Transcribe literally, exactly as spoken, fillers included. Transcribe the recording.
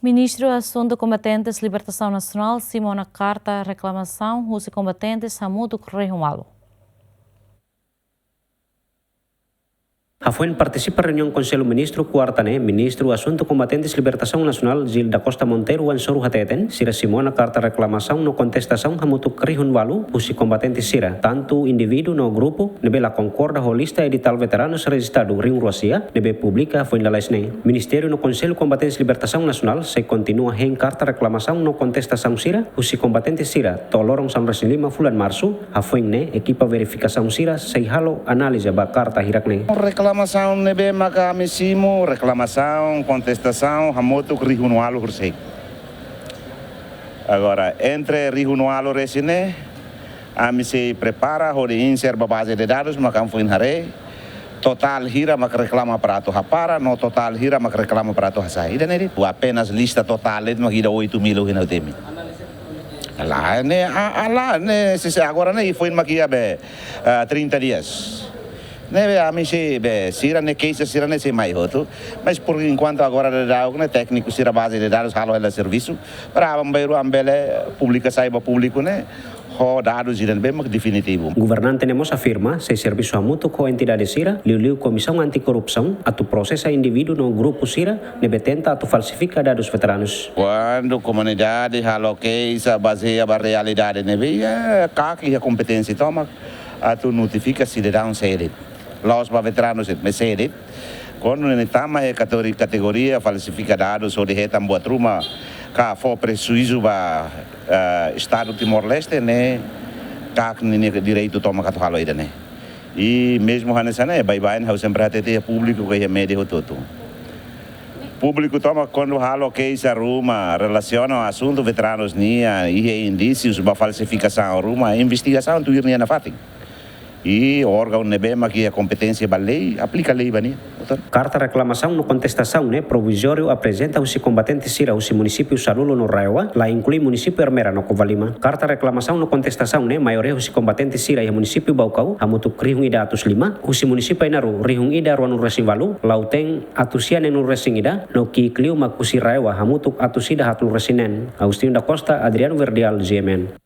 Ministru Asuntu Kombatentes Libertasaun Nasionál simu ona karta reklamasaun husi kombatentes hamutuk rihun ualu. Hafoin partisipa reuniaun Konsellu Ministru kuarta ne'e, Ministru Asuntu Kombatentes Libertasaun Nasionál, Gil da Costa Monteiro Ansoru hateten, sira simu ona karta reklamasaun no kontestasaun hamutuk rihun ualu husi kombatente sira, tantu indivíduu no grupu, ne'ebé la konkorda ho lista editál veteranus rejistadu rihun rua sia, ne'ebé publika hafoin lalais ne'e. Ministériu no Konsellu Kombatentes Libertasaun Nasionál sei kontinua hein karta reklamasaun no kontestasaun sira husi kombatente sira to'o loron sanulu-resin-lima fulan Marsu. Hafoin ne'e, ekipa verifikasaun sira sei halo análize ba karta hirak-ne'e. Reklamasaun ne'ebé maka ami simu, reklamasaun, kontestasaun, hamutuk rihun ualu horisehik. Agora, entre rihun ualu resin ne'e, ami sei prepara hodi insere ba baze de dadus, maka ami foin haree totál hira mak reklama para atu hapara, no totál hira mak reklama para atu hasai. Ida-ne'e de'it. Apenas lista totál de'it mak ida oito mil hina temi. Lae, ne'e, a, a, lae, ne'e, se, se, agora ne'e, foin mak iha be, ah, trinta dias. Ne'ebé ami sei be, sira-ne'e keixa sira-ne'e sei mai hotu. Mas por enkuantu agora daudaun ne'e tékniku sira baze de dadus halo hela servisu. Para aban-bainrua ami bele publika sai ba públiku ne'e ho dadus ida ne'ebé mak definitivu. Governante ne'e mós afirma, sei servisu hamutuk ho entidade sira, liuliu Komisaun Anti-Korrupsaun, atu prosesa indivíduu no grupu sira ne'ebé tenta atu falsifika dadus veteranus. Kuandu komunidade halo keixa bazeia ba realidade ne'ebé, eh, KAK iha kompeténsia tomak atu notifika sidadaun sé de'it. La'ós ba veteranus de'it, mas sé de'it. Kuandu ne'e tama iha kategori-, kategoria falsifika dadus hodi hetan buat ruma ka fó prejuízu ba, eh, Estadu Timor-Leste, ne'e KAK ninia direitu tomak atu halo ida-ne'e. I mezmu hanesan ne'e, baibain ha'u sempre hatete iha públiku ka iha média hotu-hotu. Públiku tomak kuandu halo keixa ruma relasiona asuntu veteranus nian, iha indísius ba falsifikasaun ruma, investigasaun tuir nia nafatin. I órgaun ne'ebé mak iha kompeténsia ba lei, aplika lei ba nia. Doutór. Karta reklamasaun no kontestasaun ne'e provizóriu aprezenta husi kombatente sira husi munisípiu Salulo no RAEOA, la inklui munisípiu Ermera no Covalima. Karta reklamasaun no kontestasaun ne'e maioria husi kombatente sira iha munisípiu Baucau, hamutuk rihun ida atus lima, husi munisípiu Ainaro, rihun ida ruanulu-resin-ualu, Lautém, atus sia neenulu-resin-ida, no ki'ik liu mak husi RAEOA, hamutuk atus ida haatnulu-resin-neen. Agostinho da Costa, Adriano Verdial, G M N.